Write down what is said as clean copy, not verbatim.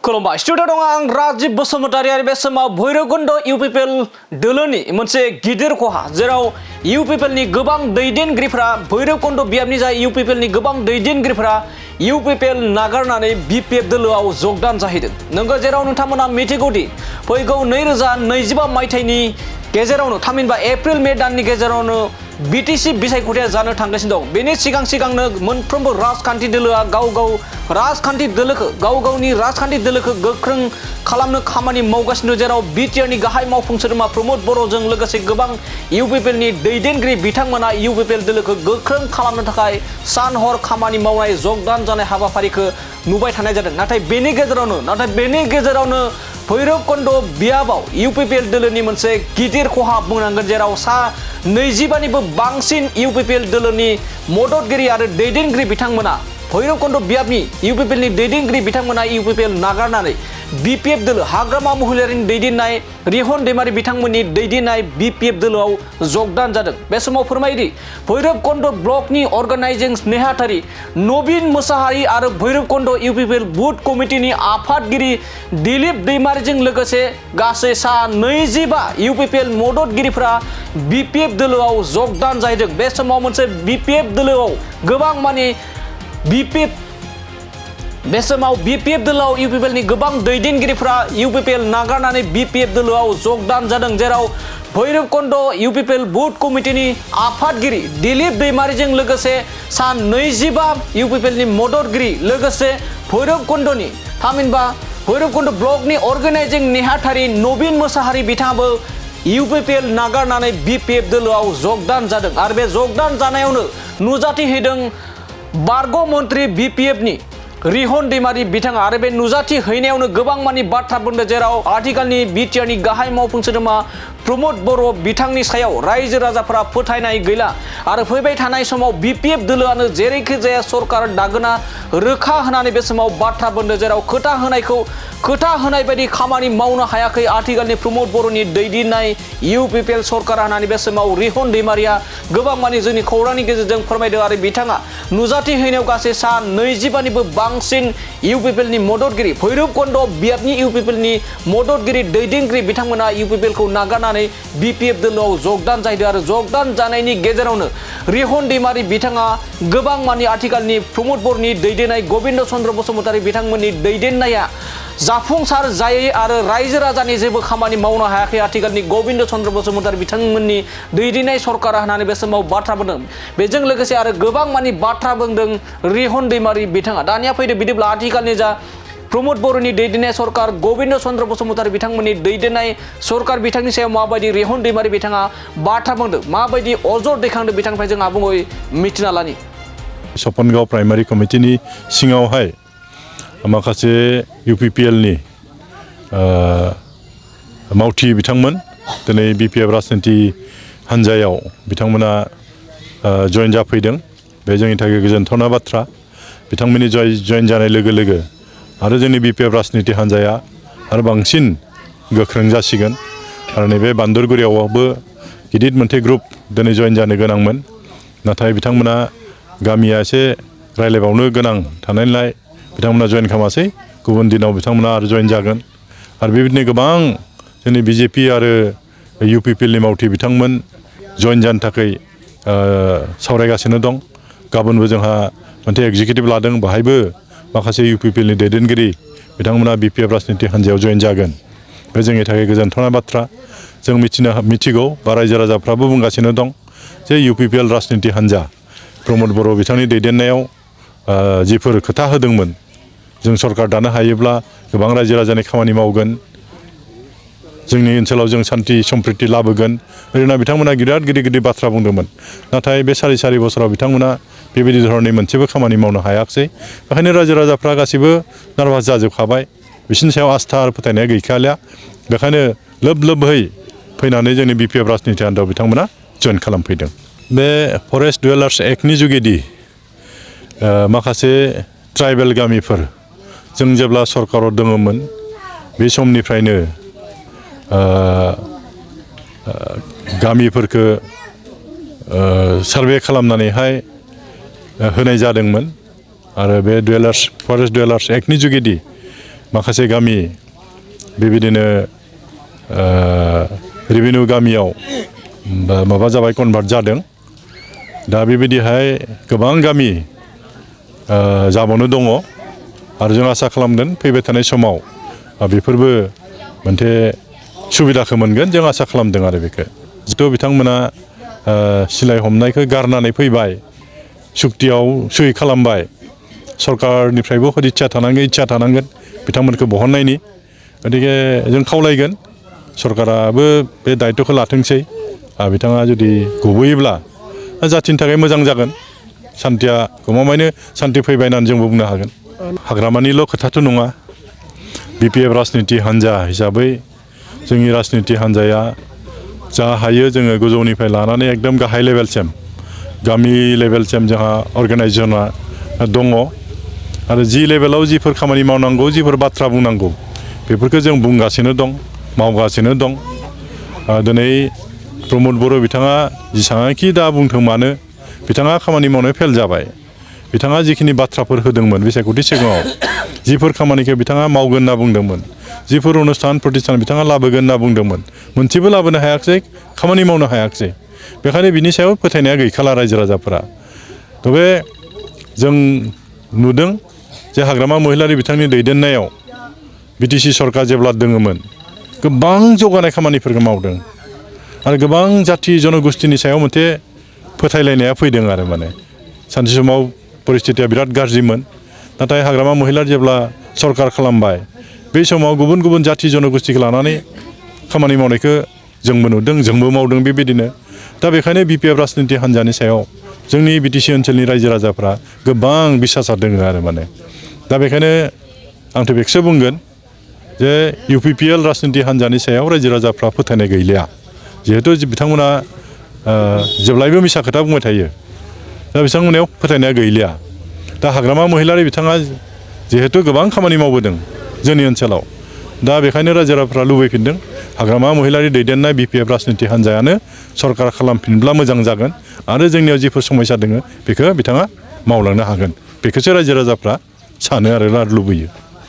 खुलुमबाय स्टुडिअ दं आं राजिब बसुमतारी आरो बे समाव भैरबकुन्द इउपिपिएल दोलोनि मोनसे गिदिर खहा जेराव इउपिपिएलनि गोबां दैदेनगिरिफोरा भैरबकुन्द बियाबनि जा इउपिपिएलनि गोबां दैदेनगिरिफोरा इउपिपिएल नागारनानै बिपिएफ दोलोआव जगदान जाहैदों नंगौ जेराव नोंथांमोना मिथिगौदि फैगौ 2025 मायथाइनि गेजेरावनो थामहिनबा एप्रिल मे दाननि गेजेरावनो बिटिसि बिसायख'थिया जानो थांगासिनो दं बेनि सिगां मोनफ्रोमबो राजखान्थि दोलोआ गाव राजखान्थि दोलोखौ गावनि राजखान्थि दोलोखौ गोख्रों खालामनो खामानि मावगासिनो जेराव बिटिआरनि गाहाय मावफुं सोद्रोमा प्रमद बर'जों लोगोसे गोबां इउपिपिएलनि दैदेनगिरि बिथांमोना इउपिपिएल दोलोखौ गोख्रों खालामनो थाखाय सान हर खामानि मावनाय जगदान जानाय हाबाफारिखौ नुबाय थानाय जादों नाथाय बेनि गेजेरावनो भैरबकुन्द बियाबाव इउपिपिएल दोलोनि मोनसे गिदिर खहा बुंनांगोन जेराव सा 25निबो बांसिन इउपिपिएल दोलोनि मददगिरि आरो दैदेनगिरि बिथांमोना भैरबकुन्द बियाबनि इउपिपिएलनि दैदेनगिरि बिथांमोना इउपिपिएल नागारनानै बिपिएफ दोलो हाग्रामा महिलारिनि दैदेननाय रिहन दैमारि बिथांमोननि दैदेननाय बिपिएफ दोलोआव जगदान जादों बे समाव फोरमायदि भैरबकुन्द ब्लकनि अर्गानाइजिं नेहाथारि नवीन मोसाहारि आरो भैरबकुन्द इउपिपिएल बुथ कमिटिनि आफादगिरि दिलीप दैमारिजों लोगोसे गासै सा 25 इउपिपिएल मददगिरिफोरा बिपिएफ दोलोआव जगदान जाहैदों बे समाव मोनसे बिपिएफ दोलोआव गोबां माने बे समाव बिपिएफ दोलोआव इउपिपिएलनि गोबां दैदेनगिरिफोरा इउपिपिएल नागारनानै बिपिएफ दोलोआव जगदान जादों जेराव भैरबकुन्द इउपिपिएल बुथ कमिटिनि आफादगिरि दिलीप दैमारिजों लोगोसे सा 25 इउपिपिएलनि मददगिरि लोगोसे भैरबकुन्दनि थामहिनबा भैरबकुन्द ब्लकनि अर्गानाइजिं नेहाथारि नवीन मोसाहारि बिथाङाबो इउपिपिएल नागारनानै बिपिएफ दोलोआव जगदान जादों आरो बे जगदान जानायावनो नुजाथिहैदों बारग' मन्त्रि बिपिएफनि रिहन दैमारि बिथाङा आरो बे नुजाथि हैनायावनो गोबां मानि बाथ्रा बुंदों जेराव आथिखालनि बिटिआरनि गाहाय मावफुं सोद्रोमा प्रमद बर' बिथांनि सायाव रायजो राजाफोरा फोथायनाय गैला आरो फैबाय थानाय समाव बिपिएफ दोलोआनो जेरैखि जाया सरकार दागोना रोखा होनानै बे समाव बाथ्रा बुंदों जेराव खोथा होनाय बायदि खामानि मावनो हायाखै आथिखालनि प्रमद बर'नि दैदेननाय इउपिपिएल सरकार होननानै बे समाव रिहन दैमारिया गोबां मानि जोंनि खौरांनि गेजेरजों फोरमायदों आरो बिथाङा नुजाथि हैनायाव गासै सा 25निबो बांसिन इउपिपिएलनि मददगिरि भैरबकुन्द बियाबनि इउपिपिएलनि मददगिरि दैदेनगिरि बिथांमोना इउपिपिएलखौ नागारनानै बिपिएफ दोलोआव जगदान जाहैदों आरो जगदान जानायनि गेजेरावनो रिहन दैमारि बिथाङा गोबां मानि आथिखालनि प्रमद बर'नि दैदेननाय गबिन्द चन्द्र बसुमतारी बिथांमोननि दैदेननाया जाफुंसार जायै आरो रायजो राजानि जेबो खामानि मावनो हायाखै आथिखालनि गबिन्द चन्द्र बसुमतारी बिथांमोननि दैदेननाय सरकारा होननानै बे समाव बाथ्रा बुंदों बेजों लोगोसे आरो गोबां मानि बाथ्रा बुंदों रिहन दैमारि बिथाङा दानिया फैदो बिदिब्ला आथिखालनि जा प्रमद बर'नि दैदेननाय सरकार गबिन्द चन्द्र बसुमतारी बिथांमोननि दैदेननाय सरकार बिथांनि सायाव माबायदि रिहन दैमारि बिथाङा बाथ्रा बुंदों माबायदि अजद दैखांदों बिथांनिफ्राय जों आबुङै मिथिना लानि सपनगाव प्राइमारि कमिटिनि सिङावहाय माखासे इउपिपिएलनि मावथि बिथांमोन दिनै बिपिएफ राजनिति हान्जायाव बिथांमोना जयेन जाफैदों बे जोंनि थाखाय गोजोनथावना बाथ्रा बिथांमोननि जयेन जानाय लोगो लोगो आरो जोंनि बिपिएफ राजनिति हान्जाया आरो बांसिन गोख्रों जासिगोन आरो नैबे बान्दरगुरियावबो गिदिर मोनसे ग्रुप दिनै जयेन जानो गोनांमोन नाथाय बिथांमोना गामिया एसे रायलायबावनो गोनां थानायलाय बिथांमोना जयेन खालामासै गुबुन दिनाव बिथांमोना आरो जयेन जागोन आरो बेबायदिनो गोबां जोंनि बिजेपि आरो इउपिपिएलनि मावथि बिथांमोन जयेन जानो थाखाय सावरायगासिनो दं गाबोनबो जोंहा मोनसे एग्जिकिउटिभ लादों बाहायबो माखासे इउपिपिएलनि दैदेनगिरि बिथांमोना बिपिएफ राजनिति हान्जायाव जयेन जागोन बे जोंनि थाखाय गोजोनथावना बाथ्रा जों मिथिगौ बा रायजो राजाफ्राबो बुंगासिनो दं जे इउपिपिएल राजनिति हान्जा प्रमद बर' बिथांनि दैदेननायाव जिफोर खोथा होदोंमोन जों सरकार दानो हायोब्ला गोबां रायजो राजानि खामानि मावगोन जोंनि ओनसोलाव जों सान्ति सम्प्रिति लाबोगोन ओरैनो बिथांमोना बिराद गिदिर बाथ्रा बुंदोंमोन नाथाय बे सारि बोसोराव बिथांमोना बेबायदि धरननि मोनसेबो खामानि मावनो हायाखिसै बेखायनो रायजो राजाफ्रा गासैबो नार्भास जाजोबखाबाय बिसोरनि सायाव आस्था आरो फोथायनाया गैखालिया बेखायनो लोब-लोबहै फैनानै जोंनि बिपिएफ राजनिति हान्जायाव बिथांमोना जयेन खालामफैदों बे फरेस्ट डुवेलार्स एक्टनि जुगेदि माखासे ट्राइबेल गामिफोर जों जेब्ला सरकाराव दङमोन बे समनिफ्रायनो गामिफोरखौ सार्भे खालामनानैहाय होनाय जादोंमोन आरो बे फरेस्ट डुवेलार्स एक्टनि जुगेदि माखासे गामि बेबायदिनो रेभिनिउ गामियाव माबा जाबाय कनभार्ट जादों दा बेबायदिहाय गोबां गामि जाबावनो दङ आरो जों आसा खालामदों फैबाय थानाय समाव बेफोरबो मोनसे सुबिदाखौ मोनगोन जों आसा खालामदों आरो बेखौ जिथु बिथांमोना सिलाय हमनायखौ गारनानै फैबाय सुक्तियाव सहि खालामबाय सरकारनिफ्रायबो इच्छा थानांगोन बिथांमोनखौ बहननायनि गतिके जों खावलायगोन सरकाराबो बे दायित्वखौ लाथोंसै बिथाङा जुदि गबोयोब्ला जाथिनि थाखाय मोजां जागोन सान्थिया गमामायैनो सान्थि फैबाय होननानै जोंबो बुंनो हागोन हाग्रामानिल' खोथाथ' नङा बिपिएफ राजनिति हान्जा हिसाबै जोंनि राजनिति हान्जाया जा हायो जोङो गोजौनिफ्राय लानानै एकदम गाहाय लेभेलसिम गामि लेभेलसिम जोंहा अर्गानाइजेसना दङ आरो जि लेभेलाव जिफोर खामानि मावनांगौ जिफोर बाथ्रा बुंनांगौ बेफोरखौ जों बुंगासिनो दं मावगासिनो दं दिनै प्रमद बर' बिथाङा जेसेबांखि दा बुंथों मानो बिथाङा खामानि मावनायाव फेल जाबाय बिथाङा जिखिनि बाथ्राफोर होदोंमोन बिसायख'थि सिगाङाव जिफोर खामानिखौ बिथाङा मावगोन होनना बुंदोंमोन जिफोर अनुस्थान प्रतिष्ठान बिथाङा लाबोगोन होनना बुंदोंमोन मोनसेबो लाबोनो हायाखिसै खामानि मावनो हायाखिसै बेखायनो बिनि सायाव फोथायनाया गैखाला रायजो राजाफोरा तबे जों नुदों जे हाग्रामा महिलारि बिथांनि दैदेननायाव बिटिसि सरकार जेब्ला दङमोन गोबां जौगानाय खामानिफोरखौ मावदों आरो गोबां जाथि जनगोष्ठीनि सायाव मोनसे फोथायलायनाया फैदों आरो माने सानसे समाव परिस्थितिया बिराद गाज्रिमोन नाथाय हाग्रामा महिलारि जेब्ला सरकार खालामबाय बै समाव गुबुन गुबुन जाथि जनगोष्ठीखौ लानानै खामानि मावनायखौ जोंबो नुदों जोंबो मावदों बेबायदिनो दा बेखायनो बिपिएफ राजनिति हान्जानि सायाव जोंनि बिटिसि ओनसोलनि रायजो राजाफ्रा गोबां बिसासा दङ आरो माने दा बेखायनो आंथ' बेखौसो बुंगोन जे इउपिपिएल राजनिति हान्जानि सायाव रायजो राजाफ्रा फोथायनाय गैलिया जिहेतु बिथांमोना जेब्लायबो मिसा खोथा बुंबाय थायो दा बिथांमोननियाव फोथायनाया गैलिया दा हाग्रामा महिलारि बिथाङा जिहेतु गोबां खामानि मावबोदों जोंनि ओनसोलाव दा बेखायनो रायजो राजाफ्रा लुबैफिनदों हाग्रामा महिलारि दैदेननाय बिपिएफ राजनिति हान्जायानो सरकार खालामफिनब्ला मोजां जागोन आरो जोंनियाव जिफोर समस्या दङ बेखौ बिथाङा मावलांनो हागोन बेखौसो रायजो राजाफ्रा सानो आरो लुबैयो